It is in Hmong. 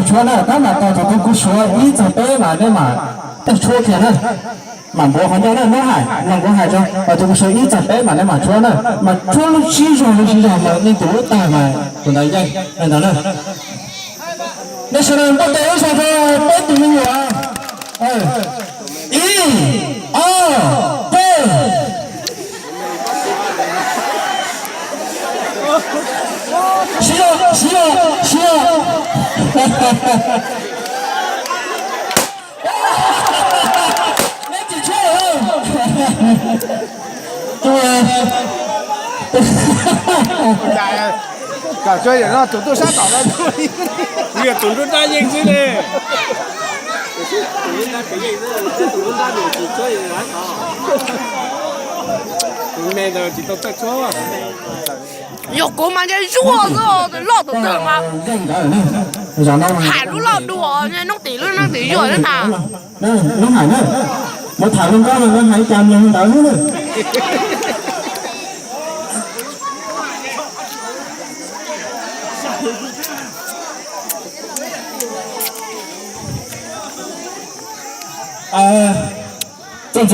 Tshuab na, tab mas tos tus kuv suav ib txog peb mas nej mam tshuab kiag na. Mam npuav qhov ncauj na, neb hais, mam npuav hais tso, tos tus kuv suav ib txog peb mas nej mam tshuab na, mas tshuab lub sib zog lub sib zog mas nej tus lub tag mas tus ntawd yeej li ntawd na. Nej sawv daws npaj tes ib zaug rau peb tus me nyuam. Ib, ob, peb. Siv, siv, siv. Neb tsis tshuab lawm. Kom tsuas yam no tus tuaj sab tom no, tus nruab nrab yeej xwb ne. Tus me ntawd tsis tau txawj tshuab. Yog kuv mas ntshe zuaj xwb, tus loj tus twg mas. Hais lub loj dua, noob tim lub noob tim zuag xwb na. Lub hais na, mus tham lub nkauj no hais cas mloog ntawd xwb na.